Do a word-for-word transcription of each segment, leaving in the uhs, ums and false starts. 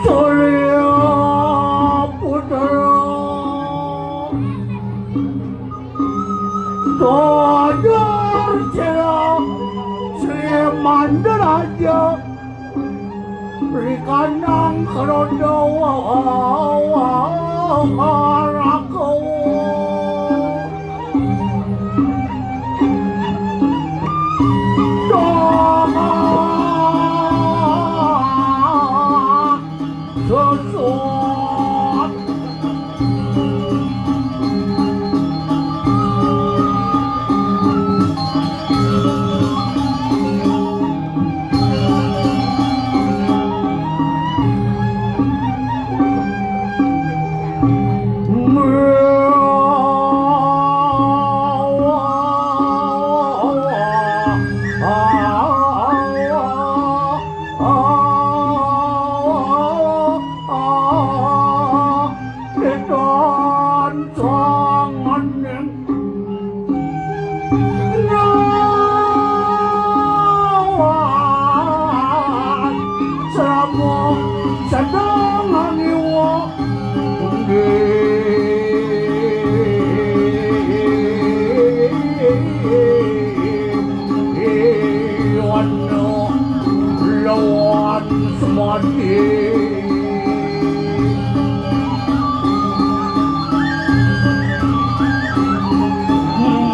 Surya Putra. Sadar sira Sri Mandaraja, rikanang krana Rakawa. Susut. Pidan sanganing ngawan, srama sedeng nganiwa. Wana lawan semadi.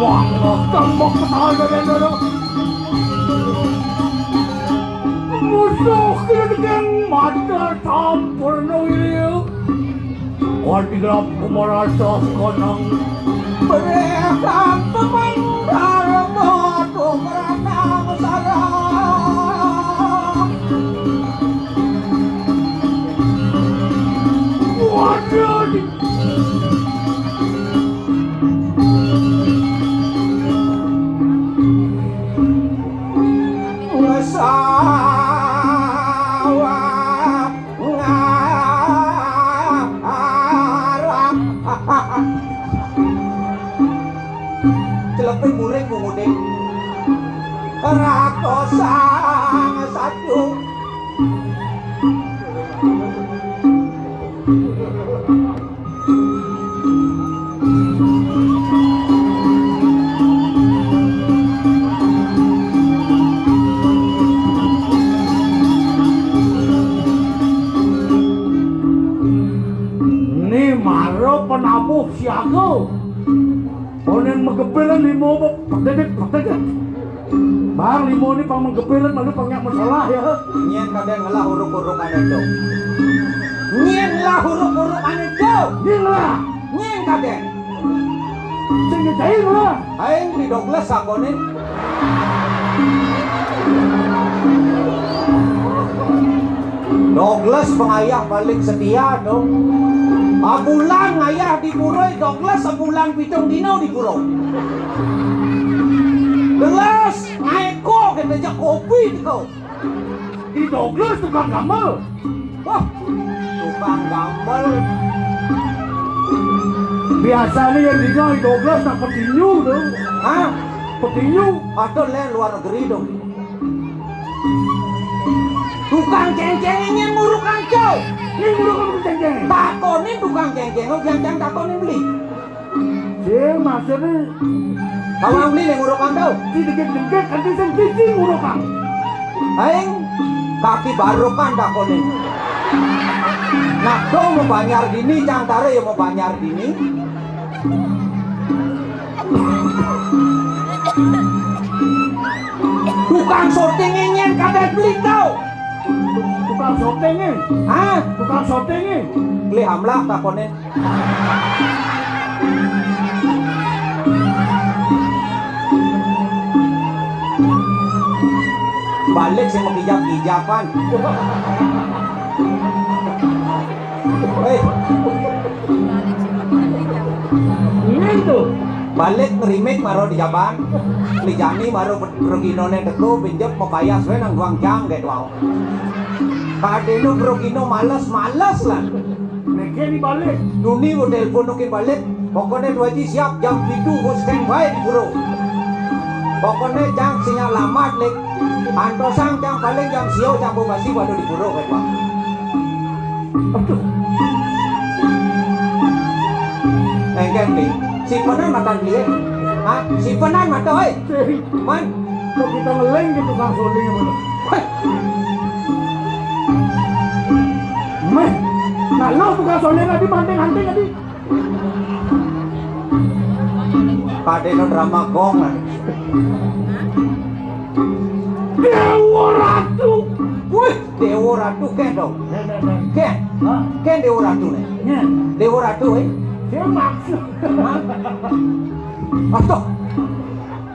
Mangga tembok petara dada. Musuh kedeng mata sampurna wirya. Kadi lampu marasa kanang. Berehang pemandar batu keranang sarang. Waduh. Ngesawa. Ngarang. Celepin muring bunguting. Rakosa satu. Ni mara penabuh siaga. Onen magepilan lima apa pededet, pededet. Bang, lima ni pang magepilan malu pang nyak masalah ya. Nyén kadén ngelah uruk-uruk ané to. Nyén ngelah uruk-uruk ané to. Nyén ngelah. Nyén kadén. Sing ngejain lah. Aing di Douglas sakonin. Douglas pengayah paling setia dong. Abulan ngayah di pura, Douglas sebulan pitung dina di pura. Douglas, ngaéko kita jak kopi tiko. Di Douglas tukang gambel. Wah, tukang gambel. Biasanya yang dina di Douglas nak petinju tu. Hah? Petinju. Atau le luar negeri dong. Tukang céngcéngé nyén ngurukang to. Nyén ngurukang tukang céngcéngé. Takonin tukang céngcéngé, jang-jang takonin beli. Sing maksudné kawang beli nyén ngurukang to. Di dikit-dikit nanti sing cici ngurukang. Aing kaki barukan takonin. Nah, dong mau banjar dini, cang tare ya mau banjar dini. Tukang syuting nyén kadén beli tau. Tukang syuting né. Hah? Tukang syuting né. Beli hamlah takonin. Balik sing makijap-kijapan. Héi. Ini tuh. Balik ngerimék maro di jaban. Lijani maro proginoné teka, benjep mapayas wé nang duang jam ké duang. Kadéna progina males-males lah. Néké ni balik. Duni wé telepon nukin balik. Pokokné Dwaji siap jam pitu wé standby di pura. Pokokné cang sing nyak lambat, Lik. Antosang cang paling jam sia cang basa-basi pada di pura, ké duang. Aduh. Éngkén, Lik. Sipenan matan beli, é? Hah? Sipenan matan, héi? Sing. Man. Kok kita ngeling gitu, Kang Soling, mana? Héi. Méh. Nah, lo tukang Soling tadi, manting-anting tadi. Kadéna drama gong lah. Déwa Ratu. Wih, Déwa Ratu kén dong. Kén. Hah? Kén Déwa Ratu né. Nyén. Déwa Ratu, é. Siapa maksud? Hah? Aduh.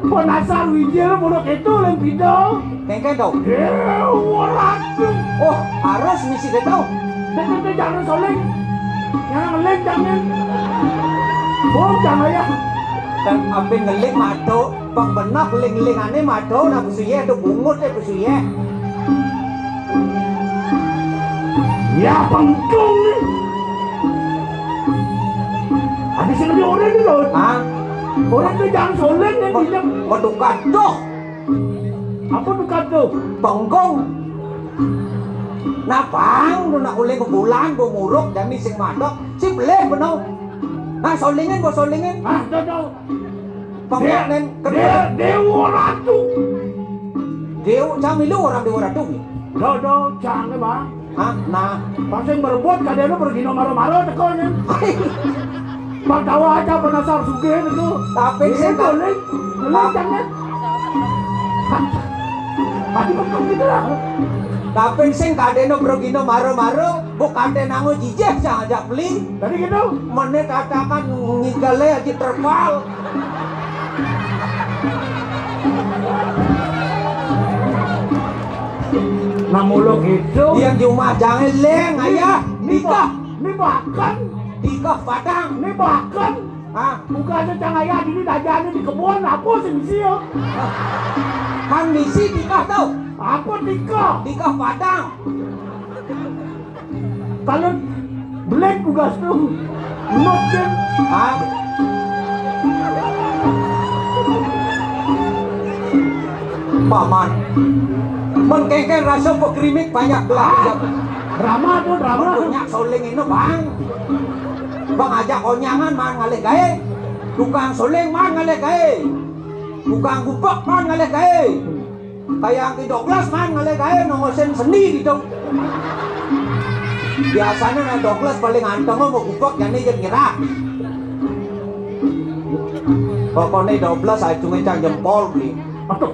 Penasar wijil bodo kéto lén pida. Kéngkén to. Déwa Ratu. Oh, harus misi kéto. Dédé jangan Soling. Jangan ngeling jangan. Oh, jangan ya. Kan abin ngeling mado, pang benah ling-lingané mado, nah, bésuyé to bungut, é, bésuyé. Ya, pengkung né. Ada sing di orang itu, Dut. Hah? Orang itu jangan Soling yang pinjam. Waduh, kaduh. Apa tuh kaduh? Pengkung. Nah, bang, lu nak uling bulan, gua muruk, jani sing madok. Si belih, bener. Nah, Solingin, gua Solingin. Ah, tuh, tuh. Pengkung, Dé-, nén, kedua. Dé-, Déwa Ratu. Déwa, cang milu orang Déwa Ratu, Mi. Dodo, jangan, Bang. Hah? Nah. Pas sing berebut, kadéna pergi no maro-maro teko, nyén. Bang tahu aja penasar sugih itu. Tapi sing Ini ka- Lin, Lin, ah, jangan. Mati betul gitu lah. Tapi sing kadéna pergi no maro-maro, bu kadéna ngo jijih, jangan ajak beli. Tadi gitu. Menit katakan ngigalé aja terpal. Nah, mulu gitu. Yang di rumah jangan leng, ayah. Ini nikah. Ba-, ini bahkan. Nikah padang. Ini bahkan. Ah. Bukan cang ayah ini dajane di kebon, apa sih misi ya? Kan misi nikah tau. Apa nikah? Nikah padang. Kalau belek tugas tu. Not kan? Hah? Paman. Mengkengkeng rasa pekrimik banyak belah. Ah, drama tu, drama. Banyak soling ini, Bang. Bang ajak konyangan, man ngalih gaé. Tukang soling, man ngalih gaé. Tukang gubek, man ngalih gaé. Kayak Ki Douglas man ngalih gaé nongosin seni gitu. Biasanya nah Douglas paling anteng mau gubek jani jeung nyerah. Pokoknya Douglas acungnya cang jempol nih. Aduh.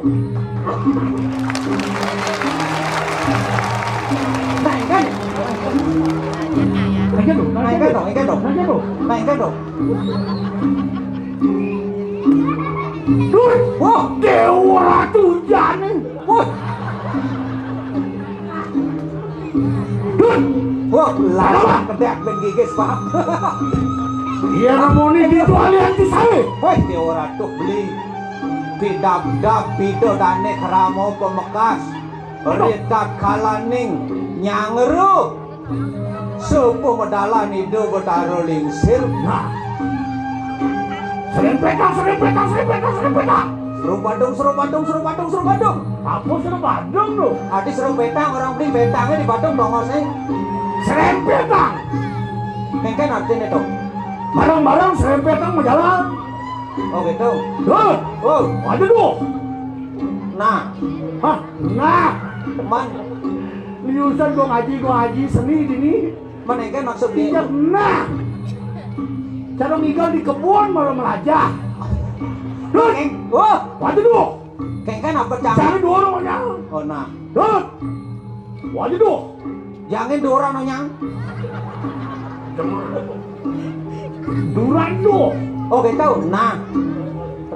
Nah, kan? Nah, kan dong, nah, kan dong, nah, kan dong. Nah, kan dong. Duh, wah, Dewa Ratu Jani. Wah. Duh, wah, lama kedek ben gigis, Pak. Iya, ramoni di tualian di sawe. Wah, Dewa Ratu beli. Bidabdab, bidodane, keramo, pemekas. Aduh. Ritat kalaning, nyangru. Subuh medalan Ida Betara Lingsir. Nah. Serempetang, serempetang, serempetang, serempetang. Seru Badung, seru Badung, seru Badung, seru Badung. Apa seru Badung lu? Adi seru petang, orang beli petangnya di Badung dong, sih. Serempetang. Kengken artinya tuh. Bareng-bareng serempetang mau jalan. Oh gitu. Tuh. Oh. Ada tuh. Nah. Hah? Nah. Man. Liusan gua ngaji, gua ngaji seni dini. Mana kan maksudnya? Iya, nah. Cara ngigal di kebun malah melajah. Dut. Keng. Wah. Waduh, duh. Keng kan apa, Cang? Jangan dua orang, Cang. Oh, nah. Dut. Waduh, duh. Jangan dua orang, Cang. Duran, duh. Oh, kita tahu. Nah.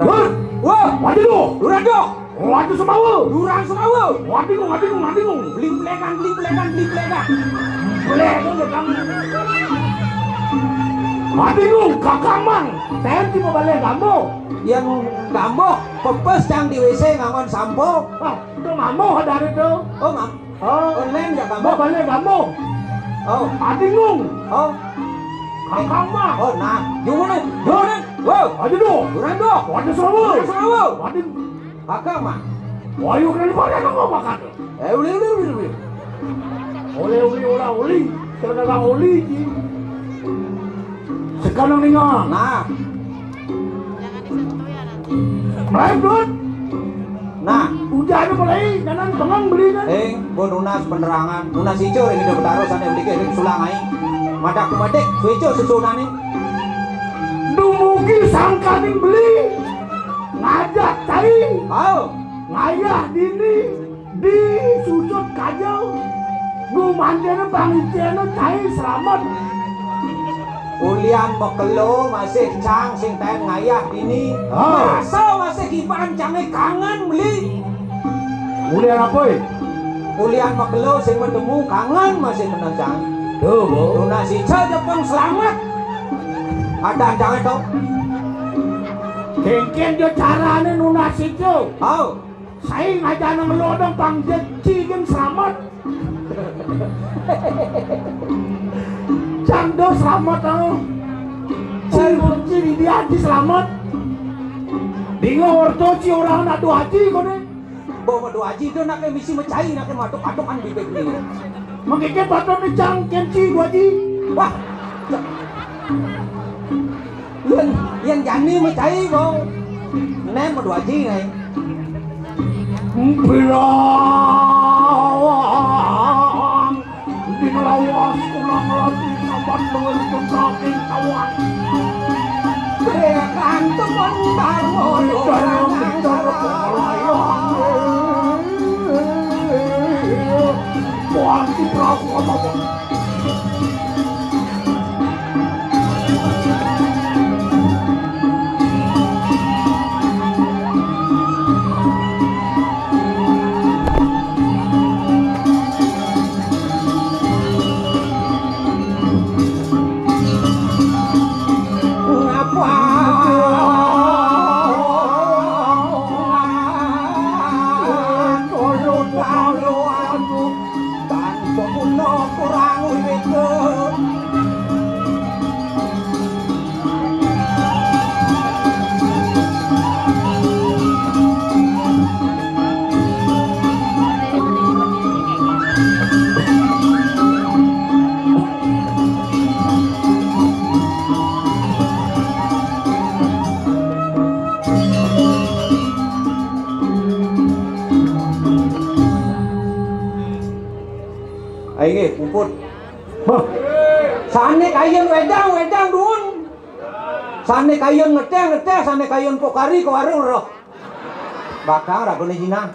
Dut. Wah. Waduh, duh. Duran, duh. Waduh, Semawa. Duran, Semawa. Waduh, waduh, waduh. Beli pelekan, beli pelekan, beli pelekan. Beli pelekan. Waduh, Kakang Mang. Tadi mau balik kamu. Yang gambuh, pepes, Cang, di W C ngangon sampo. Ah, itu mambo dari itu. Oh, mam-, oh, online ya, gambuh? Mau balik kamu. Oh. Adingung. Oh. Kakang mah. Oh, nah. Gimana? Gimana? Wow. Aja dong. Kurang dong. Waduh, Semawa. Waduh, Semawa. Waduh. Kakang mah. Wah, yuk, kenapa dia nggak makan? Eh, uli, uli, uli, uli. Oleh uli, olah uli. Terdagang uli, ji. Sekarang nih, Ngang. Nah. Mulai, Bud. Nah. Udah ada mulai, jangan pengang beli, kan? Eh, gua nunas penerangan. Nunas ijo ring Ida Betara sané mriki ring sulang aé. Madak kumadik, suéjo susunané. Dumugi sangkaning beli. Ngajak cai. Ayo. Ngayah dini. Di susut kaja, gumanten pangicéné cai slamet. Ulian makelo masih, Cang, sing taén ngayah dini. Ah. Rasa masih kipakan cangé kangen beli. Ulian apa, é? Ulian makelo sing matemu kangen masih kena, Cang. Tuh, Bu. Nunas ijo jepang slamet. Ada cangé to. Kéngkén jo carané nunas ijo. Ayo. Sai ngajana ngelodong pang jeci gén slamet. Cang do slamet, ah. Ciri, ciri dia aji slamet. Dinga orto ci orang nak do aji koné. Bawa do aji do nak misi macai nak matuk-matukan bibik ni. Mangké patut ni cang kén ci do aji. Wah. Yén, yén jani macai, Bong. Né madu aji, né. Bilang di ngelawas kurang lebih saban luwih putra ing tawang. Tekan temen bangun. Dalam bicara pengalayan. Tuhan Putra Kuasa. Tanpa guna kurang wiwit. Ayo nggih, puput. Hah? Sané kayun wedang, wedang duun. Sané kayun ngeteh, ngeteh, sané kayun pokari ke warung roh. Bakal raguné jinah.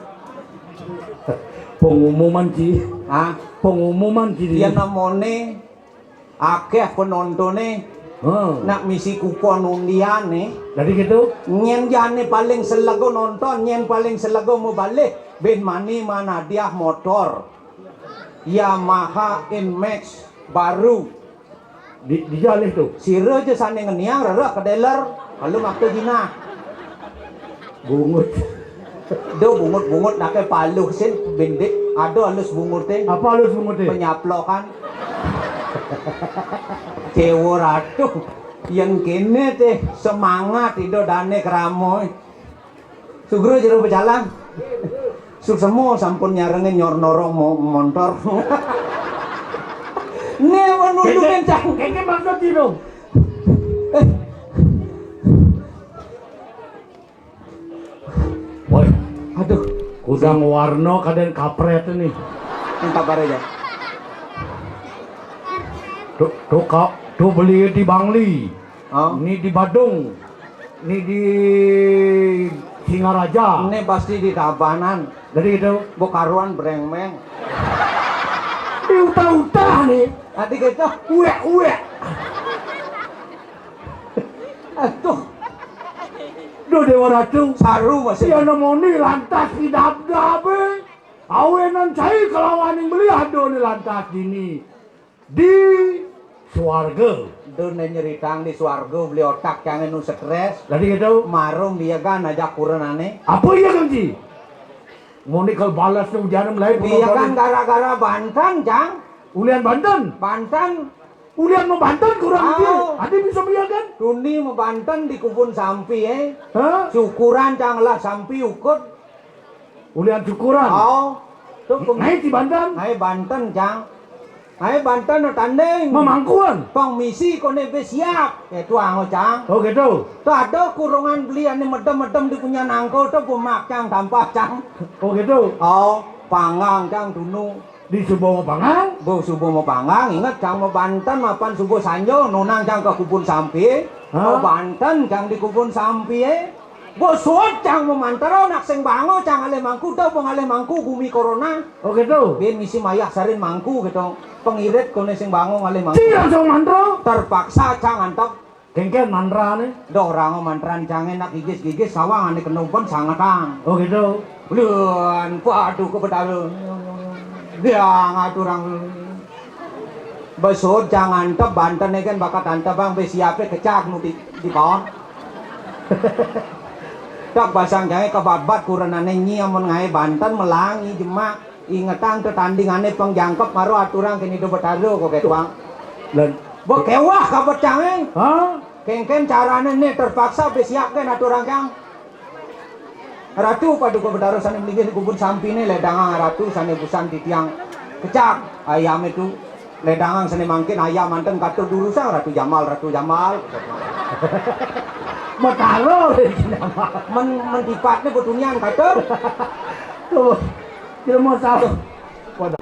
Pengumuman, Ci. Hah? Pengumuman, Ci. Yén namoné akéh penontoné. Hmm. Nak misi kupon undiané. Dadi gitu? Nyén jani paling selego nonton, nyén paling selego mabalih, bin mani manadiah motor Yamaha Nmax baru. Di, dijalih tuh. Sira ja sané ngeniang rereh ke dealer, lalu makta jinah. Bungut. Do bungut-bungut naké paluh sin bindik, ada alus bunguté. Apa alus bunguté? Penyaplokan. Cewek ratu. Yén kéné téh semangat ida dané krama. Sugro jero pecalang. Suksema sampun nyarengin nyor norong mo-, montor. Né menundukén cang. Kéné maksud dino. Eh. Woi, aduh, kudang warna kadén kaprét ini. Yang kabar aja. Tuh, tuh, kau, tuh beli di Bangli. Oh. Ini di Badung. Ini di Singaraja. Ini pasti di Tabanan. Jadi gitu. Bokaruan brengmeng. Di utah-utah nih. Nanti gitu. Uek, uek. Aduh. Duh, Dewa Ratu. Saru masih. Ya nemoni lantas idabdab, eh. Awenan cai kalawaning beli ada nih lantas dini. Di swarga. Duh, né nyeritang di swarga beli otak cangé nu stres. Jadi gitu. Marum dia kan ajak kurenané. Apa iya kan, Ji? Ngoné kal balas nu ujar mulai. Dia kan gara-gara banten, Cang. Ulian banten. Banten. Ulian mau banten kurang dia. Adi bisa melihat kan? Tuni mau banten di kubun sampi, eh. Hah? Syukuran, Cang, lah sampi ukut. Ulian syukuran. Oh. Tuh, pem- Naik di banten. Naik banten, Cang. Naik banten no tanding. Memangkuan. Pang misi koné bé siap. Ya tuang, oh, Cang. Oh gitu. Tuh ada kurungan beli ané medem-medem di punya nangko tuh bumak, Cang, tampah, Cang. Oh gitu. Oh, panggang, Cang, dunu. Di subuh mau panggang? Bo subuh mau panggang, inget, Cang, mau banten mapan subuh sanjo, nunang, Cang, ke kubun sampi. Hah? Mau banten, Cang, di kubun sampi, eh. Bo suut, Cang, mau mantero, nak sing bango, Cang, alih mangku, dah, bong alih mangku, gumi corona. Oh gitu. Bin misi mayah sarin mangku gitu. Pengirit koné sing bango alih mangku. Ci langsung mantero. Terpaksa, Cang, antep. Kéngkén mantrané. Doh, orang mantran cangé nak gigis-gigis sawang ané kena umpan sangetang. Oh gitu. Lun, waduh, ke Betara. Dia ngaturang. Besut jangan tep banten kan bakat antep bang bé siapé kecak nu di, di bawah. Tak basang cangé kebabat kurenané nyi amun ngaé banten melangi jemak. Ingetang tetandingané pang jangkep maro aturang kéné do Betara kok ketuang. Lan. Bo kewah kabet cangé. Hah? Kéngkén carané né terpaksa bé siap kén aturang kang. Ratu Paduka Betara sané melinggih di kubun sampiné ledangang ratu sané busan titiang kecak ayamé tu. Ledangang sané mangkin ayam manten katur durusang Ratu Jamal, Ratu Jamal. Betara. Men mentipatné betunian katur. Tuh. Jelema salah. Wadah.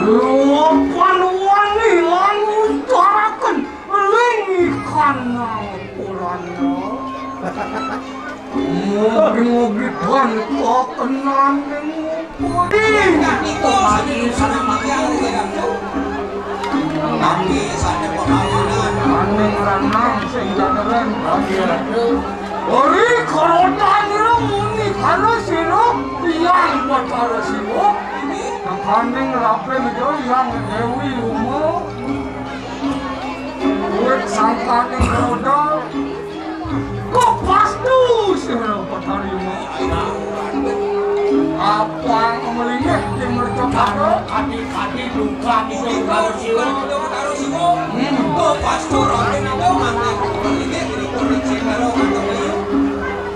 Lapan wani lan ngutaraken ling ikan ngapurana. Ngogi-ngogi tan kakenan ning ngupuri. Aning ranang sing janeren. Ori korotan ira muni karo sira Hyang Batara Siwa. Nangkaning rape mejo Hyang Dewi Uma. Wit sangkaning roda. Kok pastu sira Batara Uma. Apa ngemelinggih di mercok ada? Kadi-kadi duka di Batara Siwa. Hmm. Kok pastu rape mejo mangan.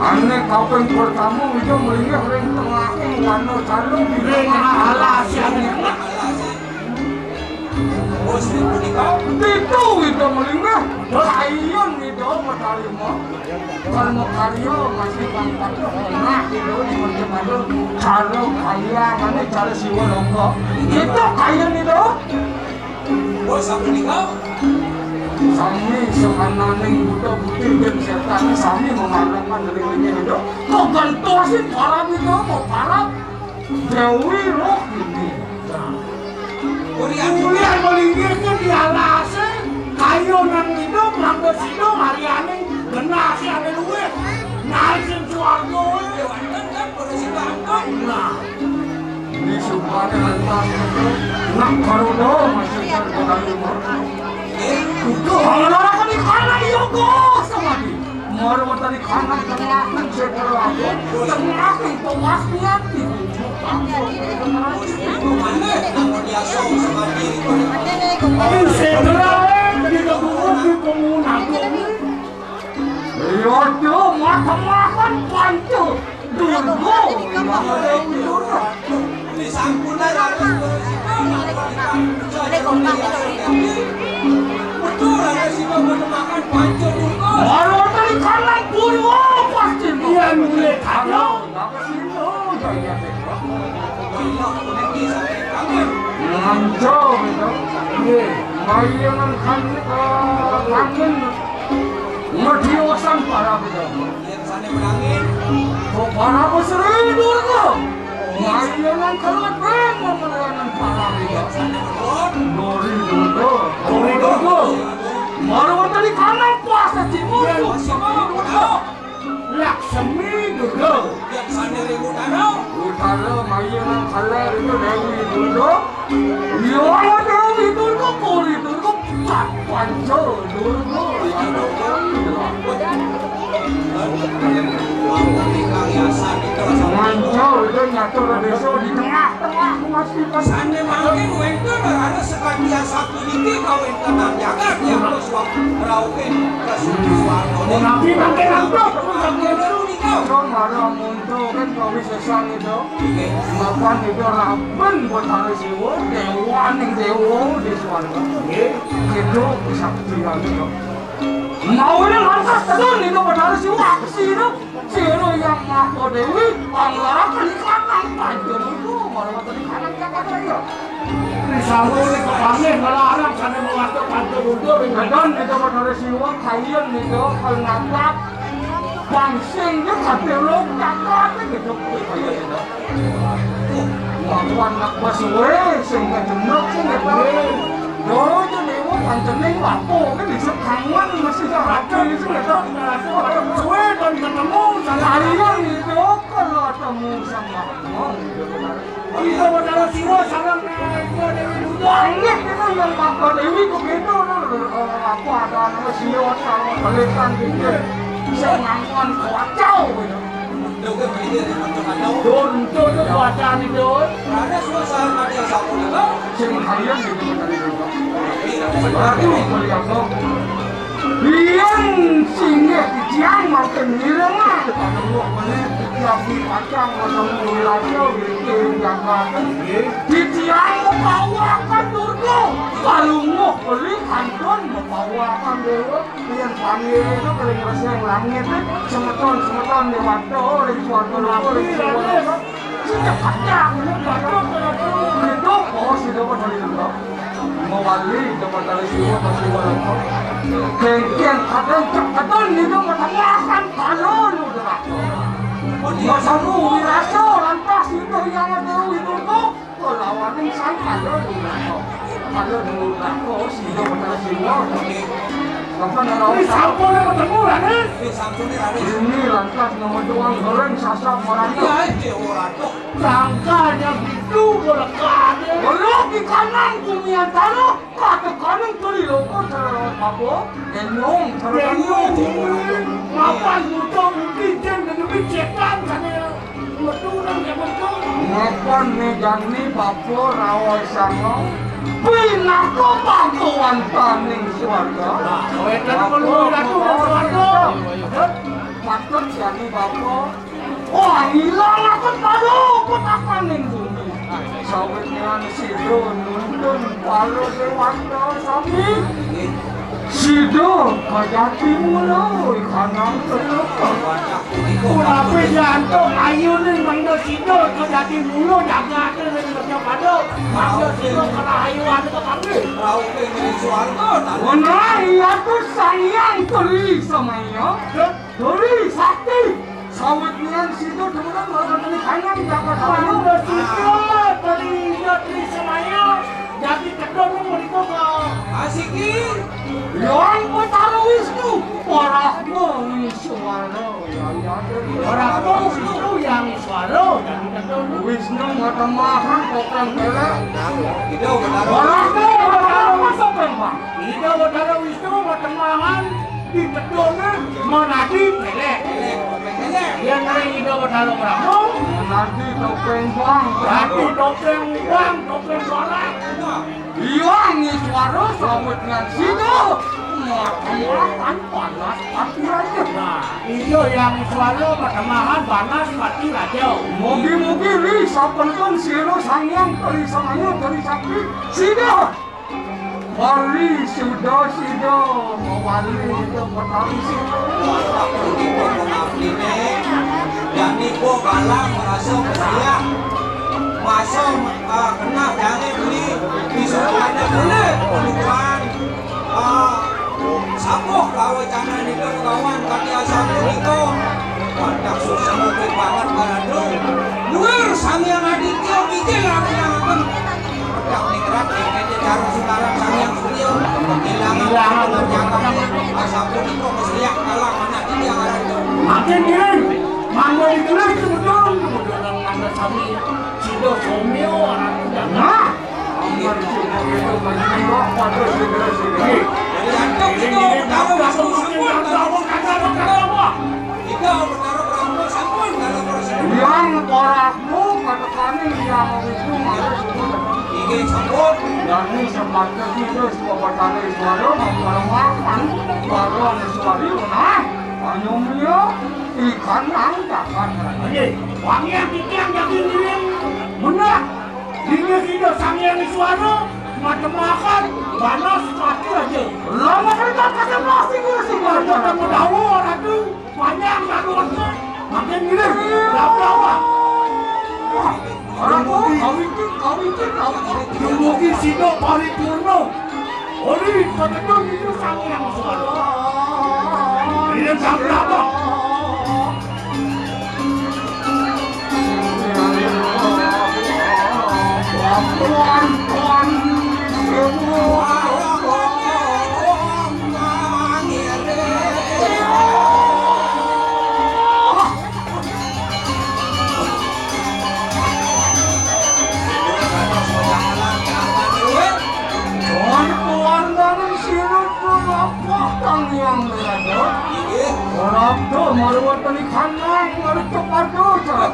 Ane kaping pertama ida melinggih ring tengahing wana calu ring alas. Ditu ida melinggih kayun ida matarima. Karma karya masih pangkat tengah ida di maju-maju calu kaya ane cara Siwa Longga. Ditu kayun ida. Bos, apa nih kau? Sami sakananing buta putih dan setan sami mengharapkan dari ini hidup. Kok gantosin parab itu, kok parab? Dewi roh ini. Kuliah malinggir ke di alase, kayu nang hidup, nang besido, hari aning, genasi ada duit. Naikin suarga. Nah. Ini sumpahnya lantas itu. Nak baru doang masih terkenal. Itu orang di kanan yoga sama di. Moro tadi kanan tengah kan saya terlalu. Tengah itu mas niat di. Iya, dia makan-makan pancu. Durgo. Ini sampun ada. Betul ada si Bapak makan pancu Durgo. Baru tadi kanan purwo pasti. Iya, mulai kanan. Ngancur itu. Iya. Mayangan kan, eh, kangen. Madiosan para beda. Yang sana menangin. Kok para beseri Durga? Mayangan kalau beng, mayangan para beda. Dori Durga. Dori Durga. Baru tadi kanan puasa timur. Yang masih mau. Laksmi Durga. Yang sana Utara. Utara, mayangan kalau itu Dewi Durga. Iya, Dewi Durga, Kori Durga, Cat Panca Durga. Panca itu nyata desa di tengah-tengah masih. Sane mangkin wénten ada sebagian satu niki kawéntenan jagat yang suap rauhin ke Suci Suwarno. Nabi mangkin apa? Mangkin niku. Kan marang untuk kan kawisésan itu. Mapan itu raben buat hari Siwa, dewa ning dewa di swarga. Nggih. Itu kesaktian itu. Mau ini lantas tenan itu Betara Siwa aksi itu. Sira yang Maha Dewi, panglarakan ikatan panjur itu, malah tadi kanan cakap saya. Di sawah ini kepanggih melarang sampai mengatur panjur itu. Kadang itu Betara Siwa, kayen itu, kalau nangkap, pangsing dia katelok, cakap gitu. Kayak gitu. Lawan nak pas suwe, sing kejenuh, sing gitu. Yo, itu dewa pancening lapo, kan bisa kangen, masih ada itu gitu. Suwe dan ketemu, saya harian gitu, kalau ketemu sama abang gitu. Iya, Betara Siwa, sareng, eh, Dewi Durga. Banyak itu yang Bapak Dewi begitu, nah. Apa ada nama Siwa, sama balikan gitu. Bisa ngangkon kacau gitu. Untuk itu kuacan itu. Ada suasana yang sama juga. Sing kalian gitu, Betara Siwa. Aduh, melihat dong. Biyen singgih titiang mangkin ngiring, ah, ketemu menit, titiang di pacang, ketemu di radio, gitu, yang ngaten. Titiang mepawakan Durga, kalunguh beli kantun mepawakan Dewa. Biyen panggil itu paling reseng langit, eh, semeton, semeton di waktu, di suatu, di suatu. Sudah pacang, ini pacang, gitu. Oh, sudah pernah di Durga. Mewali, dapat dari siwa, dari siwa. Kengkeng, kadang cek, kadang itu, kadang makan, kalau lu udah. Masamu, wirasa, lantas itu yang ada itu tuh, lawaning sang, kalau lu udah. Kalau lu udah, oh, sih, dapat dari siwa. Kapan ada. Ini sampun ketemu, Raden? Ini sampun, Raden. Ini lantas nama doang goreng, sasap, orang tuh. Iya, iya, orang tuh. Sangkanya gitu, berkade. Belum di kanan, kumian tanah. Katekan ing Tri Loka, Sarawa Papa, Enyong, Sarawa. Enyong, Mapan buta mungkin jen demi cekan, sana metu nang jaman kau. Mapan mejani Bapa Rawa Sanga, pinaka pangkawantaning swarga. Nah, kowe kan perlu ratu nang swarga. Patut jani Bapa. Wah, ilang aku pada petakaning bumi. Sawetnyan sira nuntun para dewata sami. Sida kajati mula kanang terluka. Punapi jantuk ayuning mangda sida kajati mula jagate ring kerja pada. Mangda sida kena ayuan kepanggih. Rauhing ring swarga. Menawi aku Sang Hyang Tri Samaya. Tri Sakti, sawetnyan sida demenan marang kanan jagat. Mangda sida, Tri Ida, Tri Semaya, dadi kedon menika ka. Asiki. Yang Betara Wisnu, Brahma Wiswara, yang ada. Brahma Wisnu yang Iswara, dadi kedon. Wisnu matemahan, kokang bela. Ida Betara. Brahma Wisnu matemahan. Ida Betara Wisnu matemahan. Di kedone menadi pelek. Yen ring Ida Betara Brahma. Menadi topeng bang. Menadi topeng bang, topeng barak. Iya, Iswara sawetnyan sida. Matemahan panas pati raja. Nah, iya yang Iswara matemahan panas pati raja. Mugi-mugi ri sampun sira Sang Hyang Tri Samaya Tri Sakti. Sida. Wali suda sida, mawali ida Betari sida. Watak punika pengabdine, yanika galang rasa kesayang. Masa, ah, kena jange beli bisa ada boleh bukan. Ah, sapuh kawecanan nika kawan kadi asapunika. Wadah susah banget baradu. Luar Sang Hyang Aditya bijil akan. Pedang ningrat kene cara Sunaran Sang Hyang Surya. Kehilangan kehilangan perjalanan asapunika mesliak kalah anak dia baradu. Makin miring, mangga ditulis kemudian kemudian nang nanda sami. Sida somya aran udana. Nah, amun sida itu menembak pada sida sendiri. Ini ini nabrak mungkin kata apa, kata apa, kata apa? Tiga Betara Brahma sampun dalam proses. Yang orangmu katakan yang itu harus inggih sampun. Dan ini semacam itu sebuah petani suara mempermakan suara suara nah. Panyumya ikan nang dapat. Oke, wangi yang titiang daging miring. Benar. Dina sida Sang Hyang Iswara matemakan banas mati aja. Lama kerja pakai plastik udah sih. Mata kamu dawa ratu panjang ratu ratu makin miring. Lawa-lawa. Ratu kawin kawin kawin. Dumugi sida paripurna. Ori, patetu itu Sang Hyang Suara. Ini Sang Hyang. Jan kuwandaning sira napa kang yang rada? Inggih. Rada maruwateni kanang ngerti pada cara.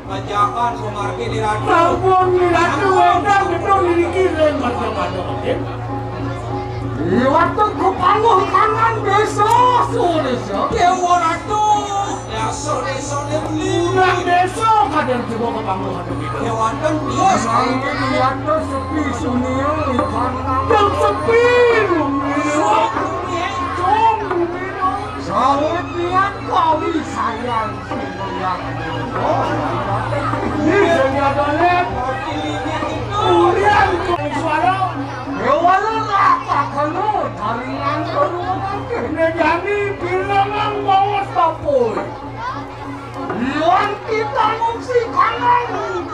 Pajakan pamargi ni ratu. Sampun ni ratu wénten betul niki ring Raja Mada Gede. Liwat tengku pangguh kanang desa Suwunisa. Dewa ratu. Desa desa ni beli. Nang desa kadang coba kepangguh anu gitu. Dewa dan dia. Nang liwat sepi sunil kanang. Yang sepi. Sok. Sawit niat kawi sayang. Ini sing ada lek. Kemudian suara. Ya walau lah tak kena taringan kedua mangke. Nek jani bilangan bawa sapoi. Iwan kita ngungsi kanang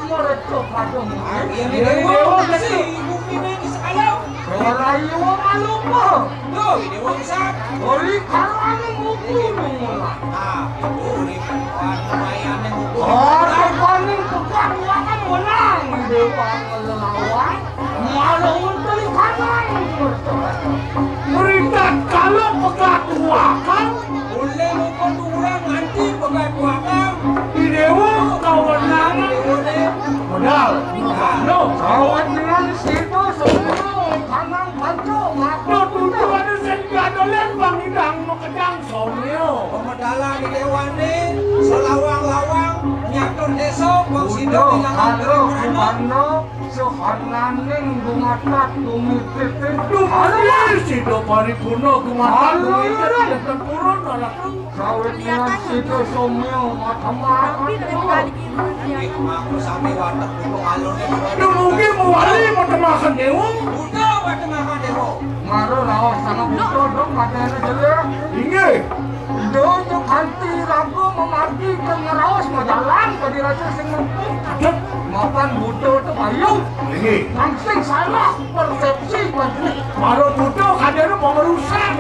mereka padung. Akhirnya dewa ngungsi. Bumi ini sekarang. Ora iya malupa. Lho, ini wong sak. Ori karane mutu nang. Ah, ori mayane mutu. Ora paning pegat wakan wenang dewa ngelawan. Malah untel kanan. Merikat kalau pegat wakan. Oleh muka turang nganti pegat wakan. Di dewa kawenangan. Modal. No. Kawenangan situ semua. Kanang panco mati. Tutu ada sing gadolan bang idang makejang somyo. Pemedalan di dewane selawang-lawang nyatur desa bang sida. Udah, bilangan karo Kumano sehananing gumatat gumitit. Duh, sida paripurna gumatat gumitit. Halo. Sawit nian sida somya matemakan dewa. Aku sami watek butuh alune. Dumugi mewali matemakan dewa. Buta matemakan dewa. Mara raos sana buta dong katanya jelek. Inggih. Dojo kanti ragu memargi ke ngeraos majalan bagi raja sing mempung. Aduh. Mapan buta itu bayu. Inggih. Langsung salah persepsi bagi. Mara buta kadang pemerusak.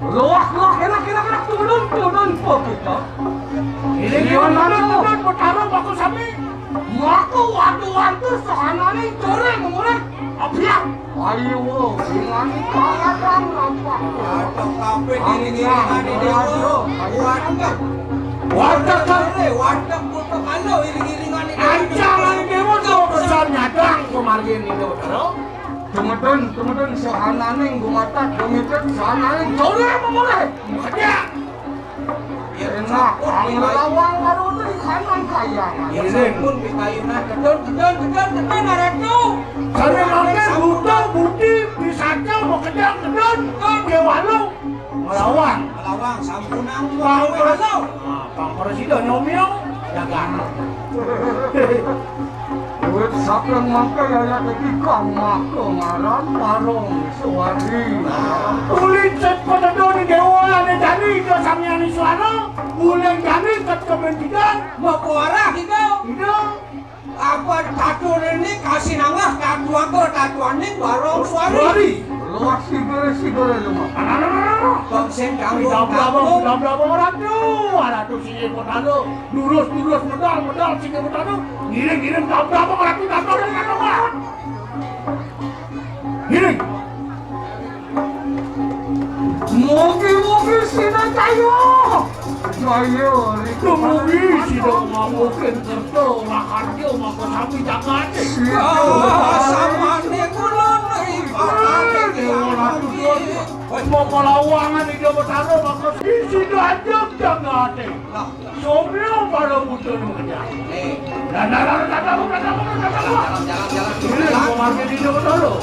Loak, loak, enak, enak, enak, turun, turun, kok kita. Ini iya, gimana, nana. Turun, bertarung, aku sami. Aku waktu-waktu sehanane jore murid. Abiak. Ayo, dengan pangadan nampak. Waduh, kabeh iring-iringan ini. Waduh. Waduh, kan. Waduh, foto kalau iring-iringan ini. Ancaran dewa tuh pesan nyadang kemarin itu, terus. Tumedun, tumedun, sehananing gumatak, gumitik, sehananing jore memulih. Makanya. Enak, ang lawang karo di kanan kayangan. Ya sampun, pitayunan, kedon, kedon, kedon, kedon, aratu. Sare mangke buta budi pisata makedang kedon, kedon, dewalu. Ngelawan. Ngelawan, sampunang, Bang ngelawan, Pres-, halo. Ah, Bang Presiden nyomyo, dagang. Wit saking mangke yayat iki kang maka ngaran Barong Suwandi. Kulit set penedo di dewa ane jani ke samyani suara, bulan jani ket kemen tidak, mau kuarah tidak, tidak. Apa tatuan ini kasih nangah tatuan ke tatuan ning Barong Suwandi. Suwandi. Luas sigere-sigere lu mah. Anak-anak. Bangsen kanggo. Tidak berapa, tidak berapa orang tu, orang tu sih kota lu. Lurus, lurus, medal, medal, sini medal tu. Ngiring, ngiring, tabrak apa, berarti tabrak orang kan, Pak? Ngiring. Mugi-mugi sida jaya. Jaya, Rika. Mugi sida ngamukin kerta, raharja, maka sami jagate. Sida. Ah, samane kula nerima. Eh, Dewa Ratu Durna. Maka lawangan Ida Betara, maka sida ajeng jagate. Nah. Somya para buta nu kenyang. Eh. Dan dalam, dalam, dalam, dalam, dalam. Jalan, jalan, jalan. Ini, jalan. Komarnya di Jawa Tengah.